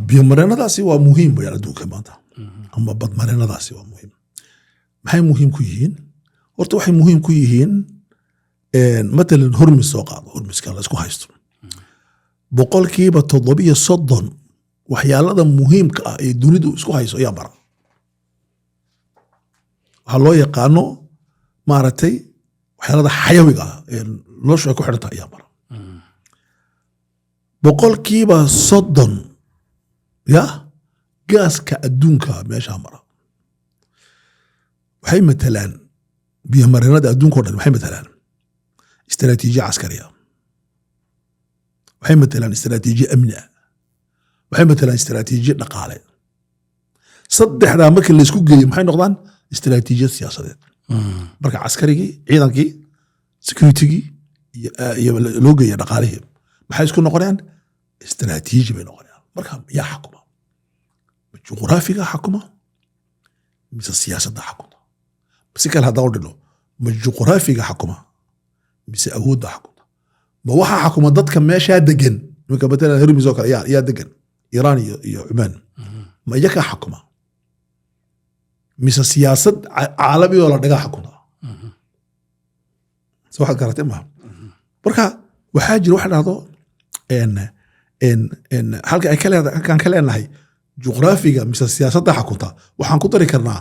Biyomareenadaasi waa muhiim wayaan adduunka maanta, ama badmareenadaasi waa muhiim. Maxay muhiim ku yihiin? Horta waxay muhiim ku yihiin, matalan Hormis soo qaado. Hormiska la isku haysto, 37% waxyaalada muhiimka ah ee dunidu isku hayso ayaa mara. Waxaa loo yaqaano, maaragtay, waxyaalada xayawiga ah ee noloshu ay ku xidhan tahay ayaa mara. 30% ya gaaska adduunka meeshaa mara. Waxay matalaan biyomareenada adduunka o dhan, waxay matalaan istaraatiijiya caskari ah, waxay matalaan istaraatiijiya amni ah, waxay matalaan istaraatiijiya dhaqaale. Saddexdaa marka laysku geeyo, maxay noqdaan? Istaraatiijiyad siyaasadeed. Marka caskarigii, ciidankii, securitygii iyo loo geeya dhaqaalihii, maxay isku noqonayaan? Istaraatiiji bay noqonayaan. Marka yaa xakuma? Ma juqraafiga xakuma mise siyaasadda xakunta? Si kale haddaan u dhino, ma juqraafiga xakuma mise awoodda xakunta? Ma waxaa xakuma dadka meeshaa degan? Iminka matalan Hermis oo kale, yaa degan? Iiraan iyo Cumaan. Ma iyakaa xakuma mise siyaasad caalami oo la dhagaa xakunta? So waxaad garatay maaha. Marka waxaa jira waxa dhahdo en en en halka ay ka leedahay, halkaan ka leenahay juqraafiga mise siyaasadda xakunta, waxaan ku dari karnaa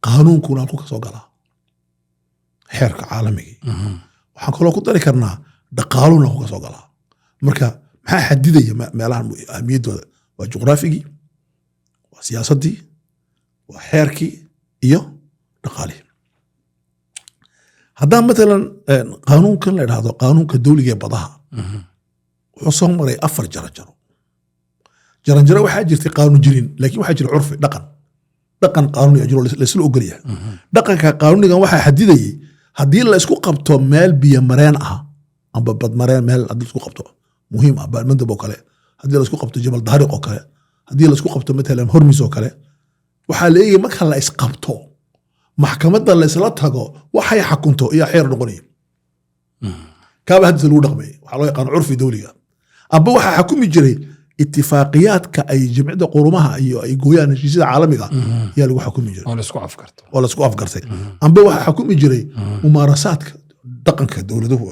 qaanuunkuna halku ka soo galaa, xeerka caalamigii. Waxaan kaloo ku dari karnaa dhaqaaluhuna halku ka soo galaa. Marka maxaa xadidaya meelahan ahmiyaddooda? Waa juqraafigii, waa siyaasaddii, waa xeerkii iyo dhaqaalihii. Haddaan matalan qaanuunkan la idhahdo qaanuunka dawliga ee badaha, wuxuu soo maray afar jaranjaro. Jaranjaro waxaa jirtay qaanuun jirin, laakiin waxaa jira curfi, dhaqan qaanuuni jiro laisla ogol yahay. Dhaqanka qaanuunigan waxaa xadidayay haddii la isku qabto meel biyo mareen ah amba badmareen, meel haddii la isku qabto muhiim ah, Baalmandab oo kale, haddii la isku qabto Jabal Daariq oo kale, haddii la isku qabto matalan Hormis oo kale, waxaa la eegaya marka la isqabto, maxkamadda la isla tago, waxay xakunto iyo xeer noqonaya. Kaaba haddisa lagu dhaqmay waxaa loo yaqaan curfi dawliga, amba waxaa xakumi jiray itifaaqiyaadka ay Jimcida Qurumaha iyo ay gooyaan, heshiisyada caalamiga ayaa lagu xakumi jiray. Oo la isku afkarto. Oo laisku afgartay. Amba waxaa xakumi jiray mumaarasaadka dhaqanka dowladuhu,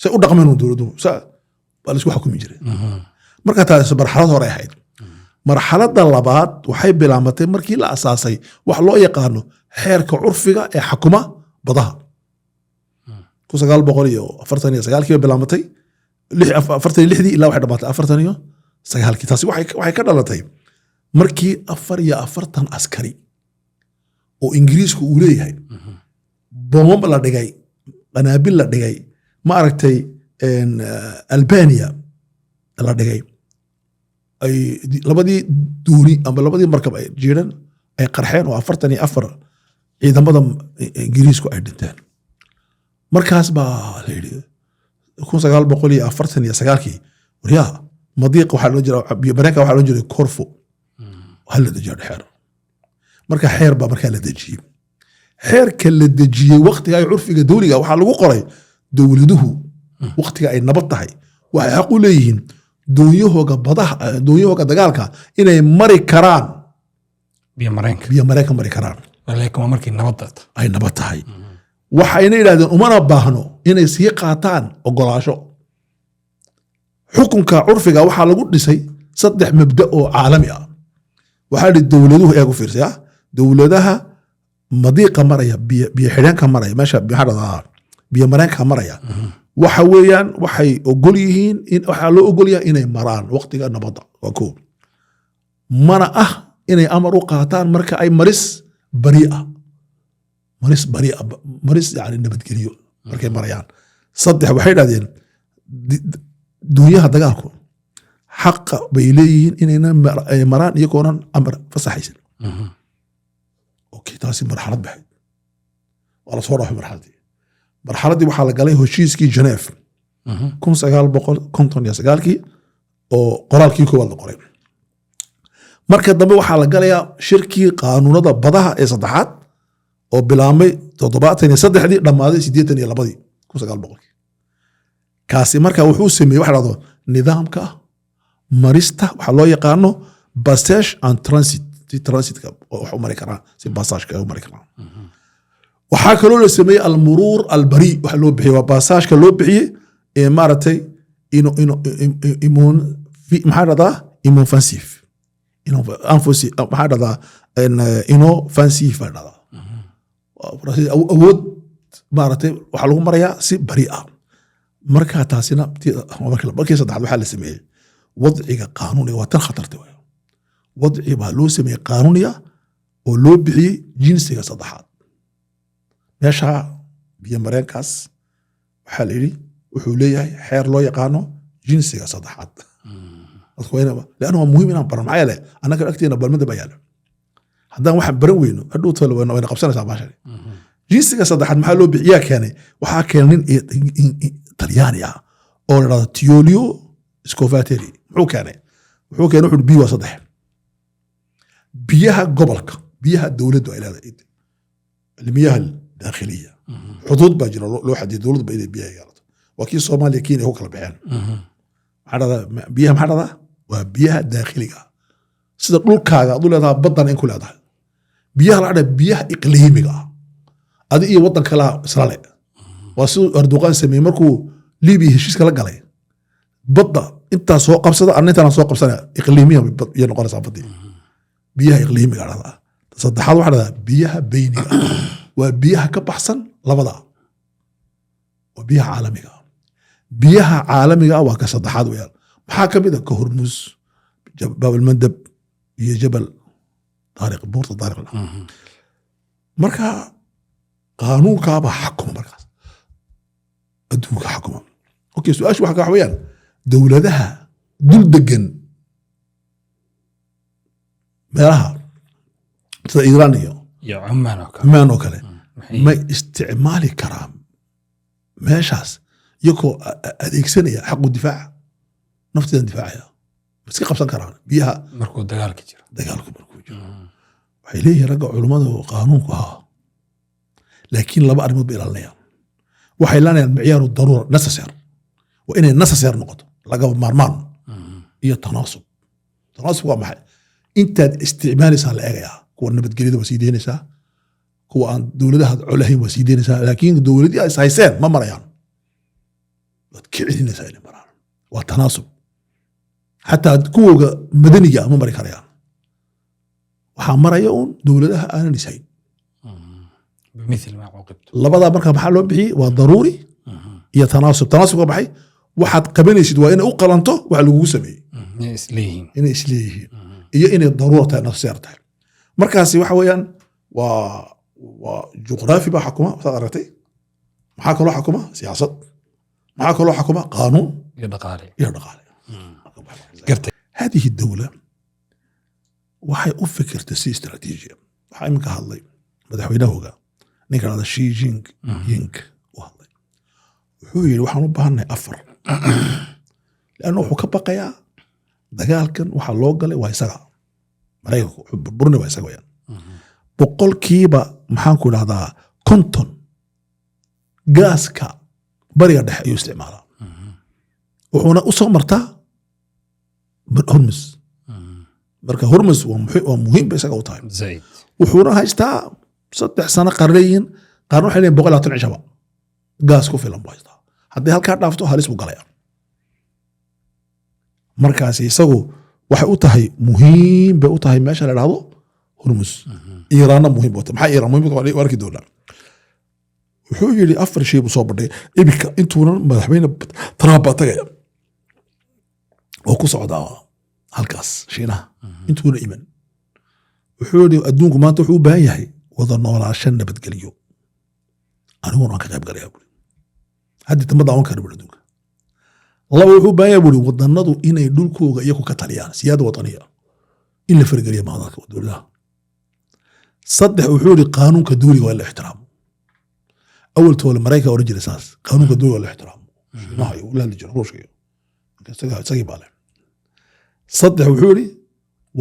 say u dhaqmeen dowladuhu sa baa laisku xakumi jiray. Marka taas marxalad hore ahayd. Marxaladda labaad waxay bilaabatay markii la asaasay wax loo yaqaano xeerka curfiga ee xakuma badaha. 1949-kii bay bilaabatay, 46-dii ilaa waxay dhamaatay 49-kii. Taasi waxay ka dhalatay markii 44 askari oo Ingiriisku uu leeyahay bomb la dhigay, qanaabil la dhigay, ma aragtay, Albania la dhigay, ay labadii dooni ama labadii markab ay jiireen ay qarxeen oo 44 ciidamada Ingiriisku ay dhinteen. Markaas baa la yidhi 1949-kii, waryaa, madiiq waxaa loo jira, biyo mareenka waxaa loo jiray Corfu, hal la dejiyo xeer. Marka xeer baa markaa la dejiyey. Xeerka la dejiyey waqtiga ay curfiga dawliga waxaa lagu qoray dowladuhu waqtiga ay nabad tahay waxay xaq u leeyihiin doonyahooga badaha, doonyahooga dagaalka inay mari karaan biyo mareenka. Biyo mareenka mari karaan. Laakiin waa markii nabadda ay nabad tahay. Waxayna yidhahdeen umana baahno inay sii qaataan ogolaasho. Xukunka curfiga waxaa lagu dhisay saddex mabda oo caalami ah. Waxaa idhi dowladuhu, eegu fiirsaya, dowladaha madiiqa maraya, biyo xidheenka maraya, meesha maxaa dhahdaa, biyo mareenka maraya, waxa weeyaan waxay ogol yihiin in waxaa loo ogol yahay inay maraan waqtiga nabadda, waa koo. Mana ah inay amar u qaataan marka ay maris bari ah, maris bari ah, maris yani nabadgelyo markay marayaan. Saddex, waxay dhahdeen doonyaha dagaalku xaqa bay leeyihiin inayna ay maraan iyagoonan amar fasaxaysan. Okay, taasi marxalad baxay, waa lasoo dhaafay marxaladdii. Marxaladdii waxaa la galay heshiiskii Geneve 1959-kii oo qoraalkii koowaad la qoray. Marka dambe waxaa la galayaa shirkii qaanuunada badaha ee saddexaad oo bilaabmay 73-dii, dhammaaday 82-dii, 1900-kii. Kaasi marka wuxuu sameeyey waxa dhahdo nidaamka marista, waxaa loo yaqaano Passage and transit, si transitka wax u mari karaan, si passageka ay u mari karaan. Waxaa kaloo la sameeyey المرور البريء waxa loo bixiyey, waa passageka loo bixiyey ee maaragtay ino imon, maxaa dhahdaa, inoffensif, maxaa dhahdaa, inoffensif baa dhahdaa. Awood maaragtay waxaa lagu marayaa si bari ah. Marka taasina markii saddexaad waxaa la sameeyey wadciga qaanuuniga. Waa tan khatarta waay. Wadci baa loo sameeyey qaanuuniga oo loo bixiyey jinsiga saddexaad. Meesha biyo mareenkaas waxaa la yidhi wuxuu leeyahay xeer loo yaqaano jinsiga saddexaad. Dadku waa لأنه waa muhiim inaan baran. Maxaa yeele annaga agteena balmada baa yaala. Haddaan waxaan baran weyno, hadhow tole wayna qabsanaysaa baashani. Jinsiga saddexaad maxaa loo bixiyaa? Keenay, waxaa keenay nin Talyaani ah oo la dhahdo Tullio Scovatteri. Muxuu keenay? Wuxuu keenay, wuxuu biyo waa saddex: biyaha gobolka, biyaha dowladdu ay leedahay, المياه الداخلية. Xuduud baa jira loo xadiyo dowladdu ba inay biyaha yeelato. Waa kii Soomaaliya, Kenya ku kala baxeen. Maxaa dhahdaa biyaha? Maxaa dhahdaa? Waa biyaha daakhiliga ah, sida dhulkaaga aad u leedahay baddan in ku leedahay. Biyaha la dhahdaa biyaha iqliimiga ah, adi iyo waddan kalaa isla le. Waa siduu Erdogan sameeyey markuu Libiya heshiiska la galay: badda intaa soo qabsada, anna intaan soo qabsanaya. Iqliimiya iyo noqonaysaa baddii, biyaha iqliimiga dhahdaa. Saddexaad waxaa dhahdaa biyaha beyniga ah, waa biyaha ka baxsan labada, waa biyaha caalamiga ah. Biyaha caalamiga ah waa ka saddexaad weyaan. Maxaa ka mid a? Ka Hormuz, Baabalmandab iyo Jabal Taariq, buurta Taariq. Marka qaanuunkaabaa xakuma markaas adduunka xakuma. Okay, su-aashu waxa weeyaan dowladaha dul degan meelaha sida Iiraan iyo iyo Cumaan oo kale. Cumaan oo kale, maxay may isticmaali karaan meeshaas iyagoo adeegsanaya xaqu difaaca, nafteedan difaacaya, ma iska qabsan karaan biyaha markuu dagaalka jiro? Dagaalku markuu jiro, waxay leeyihiin ragga culummada oo qaanuunku ahaa, laakiin laba arrimood bay ilaalinayaan. Waxay ilaalinayaan معيار الضرورة, nécessaire, waa inay nécessaire noqoto, lagaba maarmaan, iyo tanaasub. Tanaasub waa maxay? Intaad isticmaalaysaa la eegayaa. Kuwa nabadgelyada waa sii deynaysaa, kuwa aan dowladaha colahayn waa sii deynaysaa, laakiin dowladii ay hayseen ma marayaan, waad ka celinaysaa inay maraan. Waa tanaasub. Xataa kuwooga madaniga ah ma mari karayaan, waxaa maraya uun dowladaha aanan ishayn. بمثل ما عوقبت. Labadaa marka maxaa loo bixiyey? Waa daruuri iyo tanaasub. Tanaasub waa maxay? Waxaad qabanaysid waa inay u qalanto waxa lagugu sameeyey. Inay isleeyihiin. Inay isleeyihiin iyo inay daruura tahay, nécessaire tahay. Markaasi waxa weeyaan waa juqraafi baa xakuma, saad aragtay. Maxaa kaloo xakuma? Siyaasad. Maxaa kaloo xakuma? Qaanuun. Iyo dhaqaale. Iyo dhaqaale. Gartay. هذه الدولة waxay u fikirtay si istaraatiiji ah. Waxaa iminka hadlay madaxweynahooga, ninka dhahda Xi Jinping u hadlay. Wuxuu yidhi waxaan u baahannahay afar, لأن wuxuu ka baqayaa dagaalkan waxaa loo galay waa isaga Maraykanku wuxuu burburinay waa isaga weyaan. 100%, maxaan ku idhahdaa, 50 gaaska Bariga Dhexe ayuu isticmaalaa, wuxuuna u soo martaa Hormus. Marka Hormus waa muhiim bay isaga u tahay. Zaid. Wuxuuna haystaa 3 sano qarneyin, qaarna waxay leeyihin 120 cishaba gaas ku filan buu haystaa. Haddii halkaa dhaafto halis buu galaya. Markaasi isagu waxay u tahay muhiim bay u tahay meesha la dhahdo Hormus. Iiraanna muhiim bay u tahay. Maxaa Iiraan muhiim u tahay? Waa arki doonaa. Wuxuu yidhi afar shay buu soo bandhigay iminka intuunan madaxweyne Trump baa tagaya oo ku socdaa halkaas Shiinaha intuuna iman. Wuxuu yidhi adduunku maanta wuxuu u baahan yahay wada noolaasho nabadgelyo, aniguna waan ka qayb galaya buri. Haddi tama daawan kara buri adduunka. Laba, wuxuu u baahan yahay buri wadanadu inay dhulkooga iyagu ka taliyaan, سيادة وطنية, in la fargeliya maadalka dowladaha. Saddex, wuxuu yidhi qaanuunka duuliga waa in la ixtiraamo. Awal toole Maraykanka oran jiray saas, qaanuunka duuliga waa la ixtiraamo. Shiinaha iyo ula hadli jiray Ruushka iyo isagii baa leh. Saddex, wuxuu yidhi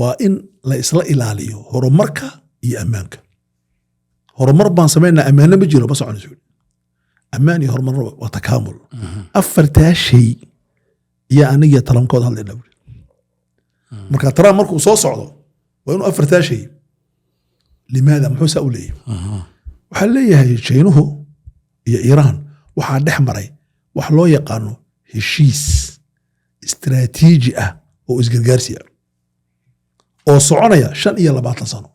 waa in la isla ilaaliyo horumarka iyo ammaanka. Horumar baan samaynaa, ammaano ma jiro, ma soconayso yidhi. Ammaan iyo horumar waa takaamul. Afartaa shay iyo anigiyo talankooda hadlayna buri. Marka Trump markuu soo socdo waa inuu afartaa shay. Limaada muxuu saa u leeyahay? Waxaa leeyahay Shiinuhu iyo Iiraan waxaa dhex maray wax loo yaqaano heshiis istiraatiiji ah oo isgargaarsi ah oo soconaya 25 sano,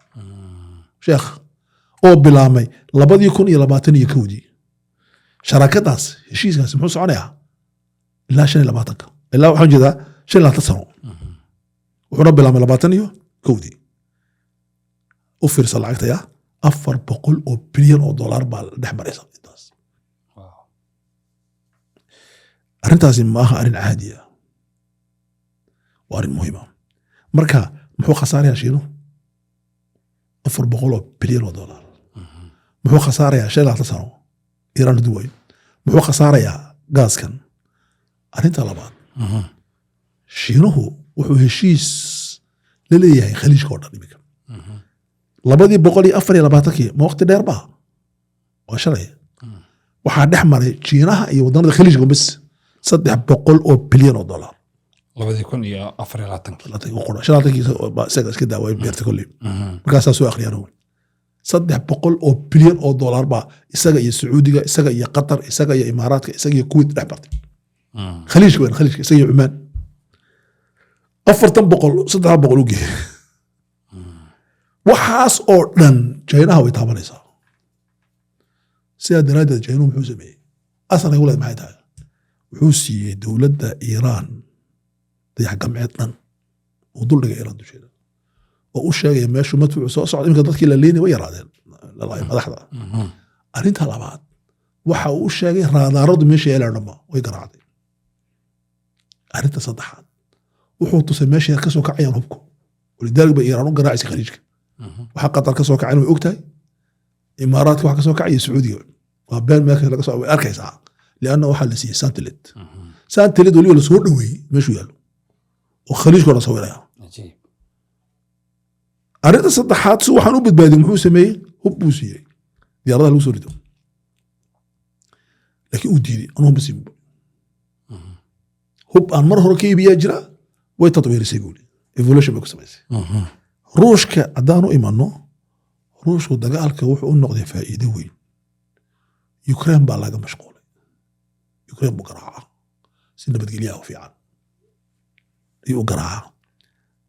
sheekh, oo bilaabmay 2021-dii. Sharakadaas, heshiiskaasi muxuu soconayaa ilaa 25-ka, ilaa waxaan jeedaa 25 sano, wuxuuna bilaabmay 21-dii. U fiirsa lacagta ya, 400 oo bilyan oo dollar baa dhex maraysa intaas. Arrintaasi ma aha arrin caadi ah, waa arrin muhiima. Marka muxuu khasaarayaa Shiinuhu? 400 oo bilyan oo dollar. Muxuu khasaarayaa 25 sano Iiraan hadduu waayo? Muxuu khasaarayaa gaaskan? Arrinta labaad, Shiinuhu wuxuu heshiis la leeyahay Khaliijka oo dhan iminka. 224-kii, ma waqti dheer baa, waa shalay, waxaa dhex maray Jiinaha iyo waddanada Khaliijka bes 300 oo bilyan oo dollar. 2024-kii. 25-kii isaga iska daaway beerta kolley. Markaasaa soo akhriyaan, 300 oo bilyan oo dollar baa isaga iyo Sacuudiga, isaga iyo Qatar, isaga iyo Imaaraadka, isaga iyo Kuwait dhex martay. Khaliijka weyn, Khaliijka, isaga iyo Cumaan. 400, 300 u geeyay. Waxaas oo dhan Jaynaha way taabanaysaa. Sidaa daraaddeed Jaynuhu muxuu sameeyey? Asalkay u leed maxay tahay? Wuxuu siiyey dowladda Iiraan dayax gamceed dhan uu duldhigay Iiraan dusheeda oo u sheegaya meeshuu madfuucu soo socda. Iminka dadkii la leynay way yaraadeen lalahay madaxda. Arrinta labaad, waxa uu u sheegay raadaaradu meesha yeelaan dhanba way garaacday. Arrinta saddexaad, wuxuu tusay meesha ka soo kacayaan hubku. Walidaalika bay Iiraan u garaacaysa Khaliijka. Waxa Qatar ka soo kacayna way ogtahay, Imaaraadka waxa ka soo kacaya, Sacuudiga waa been meel laga soo way arkaysaa, lianna waxaa la siiyey satellite, satellite weliba lasoo dhoweeyey meeshuu yaallo oo Khaliijka oo dhan sawiraya. Arrinta saddexaad, si waxaan u badbaadiyey muxuu sameeyey? Hub buu siiyey diyaaradaha lagu soo rido, laakiin uu diiday, anuu hubba siin, hub aan mar hore ka iibiyaa jira, way tatwiirisay buuli, evolution bay ku samaysay. Ruushka haddaanu imanno, Ruushku dagaalka wuxuu u noqday faa'iido weyn. Ukraine baa laga mashquulay, Ukraine buu garaacaa si nabadgelyaha u fiican ayuu u garaacaa.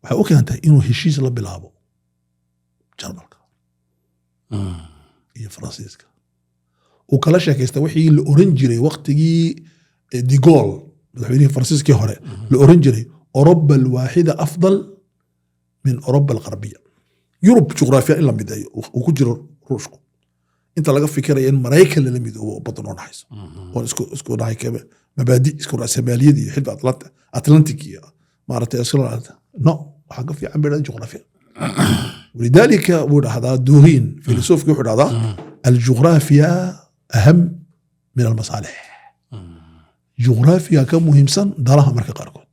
Waxay u keentay inuu heshiis la bilaabo Jarmalka iyo Faransiiska, uu kala sheekaysta wixii la oran jiray waqtigii de Gaulle, madaxweynihii Faransiiskii hore, la oran jiray أوروبا الواحدة أفضل من أوروبا الغربية. Yurub juqraafiya in la mideeyo uu ku jiro Ruushku, inta laga fikiraya in Maraykan lala midoobo oo badan oo dhaxayso oon isku dhahay mabaadi isku raasamaaliyad iyo xilfi Atlantic iyo maaragtay isku no, waxaa ka fiican bay dhahdeen juqraafiya. ولذلك wuu dhahdaa Duugin filosoofki, wuxuu dhahdaa الجغرافيا أهم من المصالح. Juqraafiga ka muhiimsan dalaha marka qaarkood.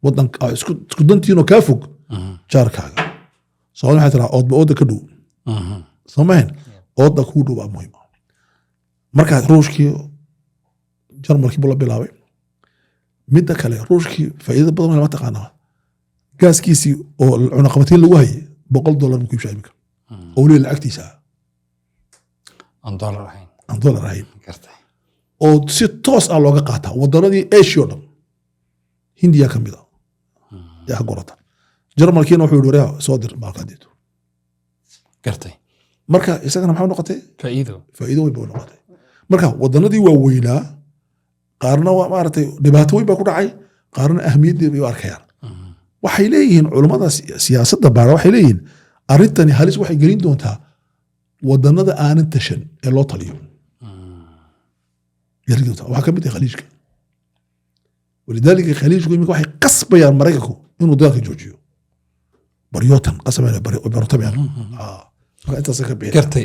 Wadanka isku dantiinoo kaa fog jaarkaaga. Soomali waxay tiraa oodba ooda ka dhow, soo mahayn? Ooda kuu dhow baa muhiim ah. Marka Ruushkii Jarmalkii buu la bilaabay. Midda kale, Ruushkii faa'iidada badan lama taqaanaa. Gaaskiisii oo cunaqabatiin lagu hayay $100 buu ku iibshaa iminka, oo weliba lacagtiisa ah. Aan dollar ahayn. Aan dollar ahayn. Gartay. Oo si toos ah looga qaataa wadanadii Asia oo dhan, Hindiya ka mid a yaa ka gurata. Jarmalkiina wuxuu yihi, waryaa, soo dir baalkadeeto. Gartay. Marka isagana maxay noqotay? Faa'iido. Faa'iido weyn bay u noqotay. Marka wadanadii waaweynaa qaarna waa maaragtay dhibaato weyn baa ku dhacay, qaarna ahmiyaddii bay u arkayaan. Waxay leeyihiin culummada siyaasadda baara, waxay leeyihiin arrintani halis waxay gelin doontaa wadanada aanan tashan ee loo taliyo gelin doontaa. Waxaa ka mid ah Khaliijka. Walidaalika Khaliijku iminka waxay qasbayaan Maraykanku inuu dagaalka joojiyo, baryootan qasabayaan, baryotamayaan. Marka intaasa ka bixin. Gartay.